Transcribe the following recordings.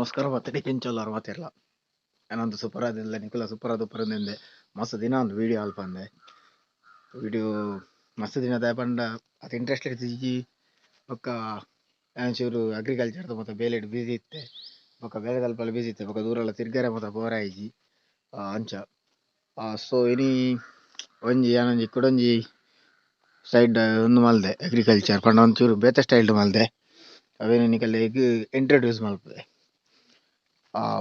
ನಮಸ್ಕಾರ ಮತ್ತೆ ಕೆಂಚೊಲ್ಲಾರ ಮಾತೆರ್ಲ ಯಾನಂತು ಸೂಪರ್ ಆದಿಲ್ಲ ನಿಕುಲ ಸೂಪರ್ ಆದ್ ಉಪ್ಪುರಂದೆ ಮಸ್ತ್ ದಿನ ಒಂದು ವೀಡಿಯೋ ಅಲ್ಪಂದೆ ವೀಡಿಯೋ ಮಸ್ತ್ ದಿನ ದಾಯೆ ಪಂಡ ಅತ್ ಇಂಟ್ರೆಸ್ಟ್ ಇತ್ತಿಜಿ ಬೊಕ್ಕ ಯಾನ್ ಚೂರು ಅಗ್ರಿಕಲ್ಚರ್ ಮಾತ ಬೇಲೆಡ್ ಬಿಸಿ ಇತ್ತೆ ಬೊಕ್ಕ ಬೇಲೆದಲ್ಪ ಬಿಸಿ ಇತ್ತೆ ಬೊಕ್ಕ ದೂರಲ ತಿರ್ಗರೆ ಮಾತ ಪೋರೆ ಆಯಿಜಿ ಅಂಚ. ಸೊ ಇನಿ ಒಂಜಿ ಯಾನೊಂಜಿ ಕುಡೊಂಜಿ ಸೈಡ್ ಉಂದು ಮಲ್ದೆ ಅಗ್ರಿಕಲ್ಚರ್ ಪಂಡ ಒಂಚೂರು ಬೇತೆ ಸ್ಟೈಲ್ ಡ್ ಮಲ್ದೆ ಅವೆನ್ ನಿಕಲೆಗ್ ಇಂಟ್ರೊಡ್ಯೂಸ್ ಮಲ್ಪುವೆ.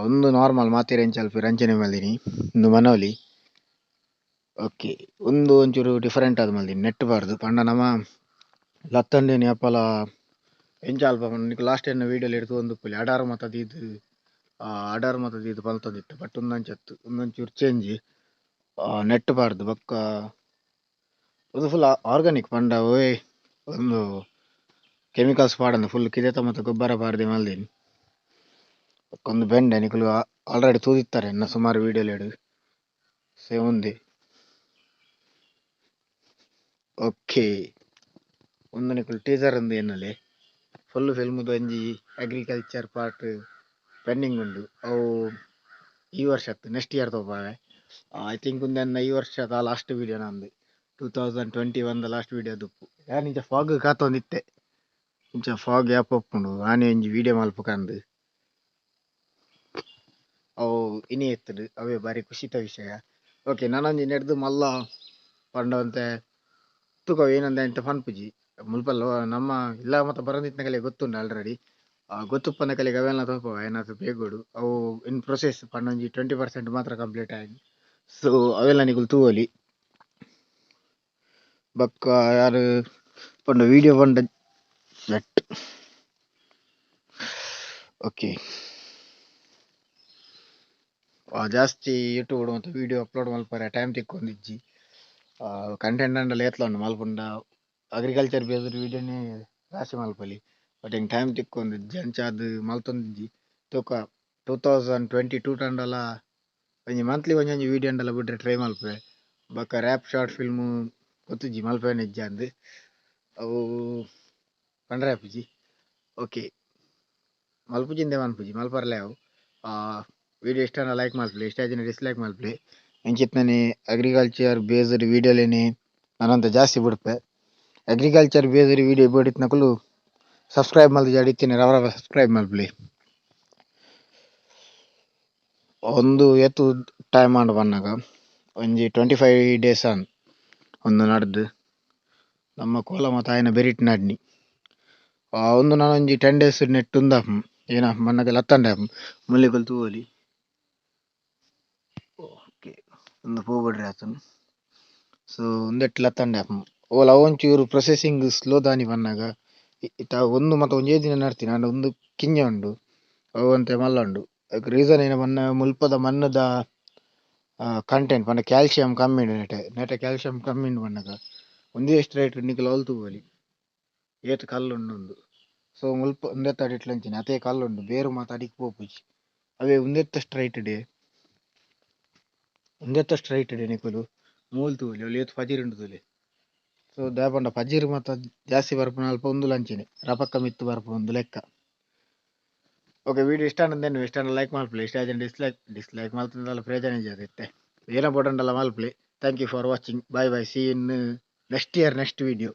ಉಂದು ನಾರ್ಮಲ್ ಮಾತೆರ್ ಎಂಚ ಮನ್ಪುವೆರ್ ಅಂಚನೆ ಮಲ್ದಿನಿ ಉಂದು ಮನೋಲಿ. ಓಕೆ, ಉಂದು ಒಂಚೂರು ಡಿಫರೆಂಟ್ ಆದ್ ಮಲ್ದಿನಿ ನೆಟ್ಟ್ ಪಾರ್ದ್ ಪಂಡ ನಮ ಲತ್ತಂಡೆನೆ ಅಪಲ ಎಂಚ ಅಲ್ಪ ನಿಕುಲು ಲಾಸ್ಟ್ ಎನ್ನ ವೀಡಿಯೋ ಲೆಡ್ ತೂವೊಂದುಪ್ಪೊಲಿ ಅಡರ್ ಮಾತ ದೀದ್ ಅಡರ್ ಮಾತ ದೀದ್ ಮಲ್ತೊಂದಿತ್ತೆ ಬಟ್ ಉಂದು ಅಂಚ ಅತ್ತ್ ಉಂದು ಒಂಚೂರು ಚೇಂಜ್ ನೆಟ್ಟ್ ಪಾರ್ದ್ ಬೊಕ್ಕ ಉಂದು ಫುಲ್ ಆರ್ಗಾನಿಕ್ ಪಂಡ ಒವ್ವೆ ಉಂದು ಕೆಮಿಕಲ್ಸ್ ಪಾಡಂದೆ ಫುಲ್ ಕಿದೆತ ಮಾತ ಗೊಬ್ಬರ ಪಾಡ್ದೆ ಮಲ್ದಿನಿ. ಬೊಕ್ಕ ಉಂದು ಬೆಂಡೆ ನಿಕುಲು ಆಲ್ರೆಡಿ ತೂದಿತ್ತಾರೆ ಎನ್ನ ಸುಮಾರು ವೀಡಿಯೋ ಲೆಡ್ ಸೇಮ್ ಉಂದೆ. ಓಕೆ, ಉಂದು ನಿಕುಲು ಟೀಸರ್ ಉಂದು ಎನ್ನಲೆ ಫುಲ್ ಫಿಲ್ಮ್ ದ ಒಂಜಿ ಅಗ್ರಿಕಲ್ಚರ್ ಪಾರ್ಟ್ ಪೆಂಡಿಂಗ್ ಉಂಡು ಅವು ಈ ವರ್ಷ ಅತ್ತ್ ನೆಕ್ಸ್ಟ್ ಇಯರ್ ತೋಪಾವೆ. I think ಉಂದೆನ್ನ ಈ ವರ್ಷದ ಲಾಸ್ಟ್ ವೀಡಿಯೋ ನಂದು 2021 ದ ಲಾಸ್ಟ್ ವೀಡಿಯೋ ದುಪ್ಪು. ಯಾನ್ ಇಂಚ ಫಾಗ್ ಕಾತೊಂದಿತ್ತೆ ಇಂಚ ಫಾಗ್ ಯಾಪ ಉಪ್ಪುಂಡು ಆನೆ ಒಂಜಿ ವೀಡಿಯೋ ಮಲ್ಪುಕಂದ್ ಅವು ಇನಿ ಇತ್ತುಂಡು ಅವೇ ಬಾರಿ ಖುಷಿತ ವಿಷಯ. ಓಕೆ, ನನೊಂಜಿ ನೆಡ್ದು ಮಲ್ಲ ಪಂಡ ಒಂತೆ ತೂಕ ಏನಂದ ಎಂತ ಪನ್ಪುಜಿ ಮುಲ್ಪಲ್ಲ ನಮ್ಮ ಇಲ್ಲ ಮಾತ ಬರೊಂದಿತ್ತಿನಕಲೆ ಗೊತ್ತುಂಡು ಆಲ್ರೆಡಿ. ಗೊತ್ತುಪ್ಪನಕಲೆಗ್ ಅವೆಲ್ಲ ತೋಪವ ಏನಾತ್ ಬೇಗೊಡು ಅವು ಇನ್ ಪ್ರೊಸೆಸ್ ಪಂಡ ಒಂಜಿ 20% ಮಾತ್ರ ಕಂಪ್ಲೀಟ್ ಆಯಿನಿ. ಸೊ ಅವೆಲ್ಲ ನಿಕುಲು ತೂವೊಲಿ. ಬೊಕ್ಕ ಯಾರು ಪಂಡ ವೀಡಿಯೋ ಪಂಡ ಸೆಟ್. ಓಕೆ, ಜಾಸ್ತಿ ಯೂಟ್ಯೂಬ್ ಮಾತ ವೀಡಿಯೋ ಅಪ್ಲೋಡ್ ಮಲ್ಪರೆ ಟೈಮ್ ತಿಕ್ಕೊಂದಿಜ್ಜಿ. ಕಂಟೆಂಟ್ ಆಂಡಲ ಏತ್ಲ ಉಂಡು ಮಲ್ಪುಂಡ ಅಗ್ರಿಕಲ್ಚರ್ ಬೇಸ್ಡ್ ವೀಡಿಯೋನೇ ರಾಶಿ ಮಲ್ಪೊಲಿ ಬಟ್ ಎಂಕ್ ಟೈಮ್ ತಿಕ್ಕೊಂದಿಜ್ಜಿ ಅಂಚಾದ್ ಮಲ್ತೊಂದಿಜ್ಜಿ. ತೂಕ 2022 ಟಂಡಲ ಒಂಜಿ ಮಂತ್ಲಿ ಒಂಜೊಂಜಿ ವೀಡಿಯೋ ಆಂಡಲ ಬುಡ್ರೆ ಟ್ರೈ ಮಲ್ಪುವೆ. ಬೊಕ್ಕ ರ್ಯಾಪ್ ಶಾರ್ಟ್ ಫಿಲ್ಮ್ ಗೊತ್ತುಜ್ಜಿ ಮಲ್ಪುವೆನ ಇಜ್ಜಾಂದ್ ಅವು ಪಂಡ್ರೆ ಆಪುಜಿ. ಓಕೆ, ಮಲ್ಪುಜಿಂದೆ ಮನ್ಪುಜಿ ಮಲ್ಪರ್ಲೆ ಅವು. ವೀಡಿಯೋ ಇಷ್ಟ ಆಂಡ ಲೈಕ್ ಮಲ್ಪುಲೆ, ಇಷ್ಟ ಆಯಿಜಿಂಡ ಡಿಸ್ಲೈಕ್ ಮಲ್ಪುಲೆ. ಇಂಚಿತ್ತನೆ ಅಗ್ರಿಕಲ್ಚರ್ ಬೇಸ್ಡ್ ವೀಡಿಯೋಲೆನೆ ನಾನಂತ ಜಾಸ್ತಿ ಬುಡ್ಪೆ. ಅಗ್ರಿಕಲ್ಚರ್ ಬೇಸ್ಡ್ ವೀಡಿಯೋ ಬೋಡಿತ್ತಿನಕುಲು ಸಬ್ಸ್ಕ್ರೈಬ್ ಮಲ್ತಿಜಾರ್ಡ ಇತ್ತಿನ ರವ ರವ ಸಬ್ಸ್ಕ್ರೈಬ್ ಮಲ್ಪುಲೆ. ಒಂದು ಏತ್ ಟೈಮ್ ಆಂಡ್ ಪನ್ನಗ ಒಂಜಿ 25 ಡೇಸ್ ಆಂಡ್ ಉಂದು ನಡ್ದು. ನಮ್ಮ ಕೋಲ ಮಾತ ಆಯನ ಬೆರಿಟ್ ನಡ್ನಿ. ಉಂದು ನನೊಂಜಿ 10 ಡೇಸ್ ನೆಟ್ಟ್ ಉಂದಾಪುಂಡು ಏನ ಮನ್ನಗ ಲತ್ತಂಡೆ ಆಪುಂಡು ಮುಲ್ಲಿಕುಲು ತೂವೊಲಿ. ಓಕೆ, ಉಂದು ಪೂ ಬುಡ್ರೆ ಆತುಂಡು. ಸೊ ಉಂದೆಟ್ ಲತ್ತಂಡೆ ಆಪುಂಡು ಓಲ ಅವೊಂಚೂರು ಪ್ರೊಸೆಸಿಂಗ್ ಸ್ಲೋ ದಾನಿ ಪನ್ನಗ ಇತ್ತ ಉಂದು ಮಾತ ಒಂಜೇ ದಿನ ನಡ್ತಿನಿ ಆಂಡ ಉಂದು ಕಿಂಜ ಉಂಡು ಅವು ಒಂತೆ ಮಲ್ಲ ಉಂಡು. ಐಕ್ ರೀಸನ್ ಏನ ಪನ್ನ ಮುಲ್ಪದ ಮಣ್ಣುದ ಕಂಟೆಂಟ್ ಪಂಡ ಕ್ಯಾಲ್ಸಿಯಂ ಕಮ್ಮಿ ಉಂಡು ನೆಟೆ ನೆಟೆ ಕ್ಯಾಲ್ಸಿಯಂ ಕಮ್ಮಿ ಉಂಡು ಪನ್ನಗ ಒಂದೇ ಸ್ಟ್ರೈಟ್ ನಿಕುಲು ಅವ್ಲು ತೂವೊಲಿ ಏತ್ ಕಲ್ಲು ಉಂಡು ಉಂದು. ಸೊ ಮುಲ್ಪ ಉಂದೆತ ಅಡಿಟ್ಲ ಅಂಚನೆ ಅತೆ ಕಲ್ಲು ಉಂಡು ಬೇರು ಮಾತ ಅಡಿಕ್ ಪೋಪುಜಿ. ಅವೇ ಉಂದೆತ್ತ ಸ್ಟ್ರೈಟ್ ಡೇ ಉಂದೆತ್ತ ಸ್ಟ್ರೈಟ್ ಡೇ ನಿಕುಲು ಮೂಲು ತೂವೊಲಿ ಅವ್ಲು ಏತ್ ಪಜಿರ್ ಉಂಡು ತೂಲೆ. ಸೊ ದಾಯೆ ಪಂಡ ಪಜಿರ್ ಮಾತ ಜಾಸ್ತಿ ಬರ್ಪುನ ಅಲ್ಪ ಉಂದುಲ ಅಂಚನೆ ರಪಕ್ಕ ಮಿತ್ತ್ ಬರ್ಪುನ ಉಂದು ಲೆಕ್ಕ. ಓಕೆ, ವೀಡಿಯೋ ಇಷ್ಟ ಆಂಡ ಇಷ್ಟ ಆಂಡ ಲೈಕ್ ಮಲ್ಪುಲೆ, ಇಷ್ಟ ಆಯಿಜಿಂಡ ಡಿಸ್ಲೈಕ್ ಡಿಸ್ಲೈಕ್ ಮಲ್ತುಂಡಲ ಪ್ರಯೋಜನ ಇಜ್ಜಿ ಇತ್ತೆ ಏನ ಬೋಡಂಡಲ ಮಲ್ಪುಲೆ. Thank you for watching, bye bye, see in next year next video.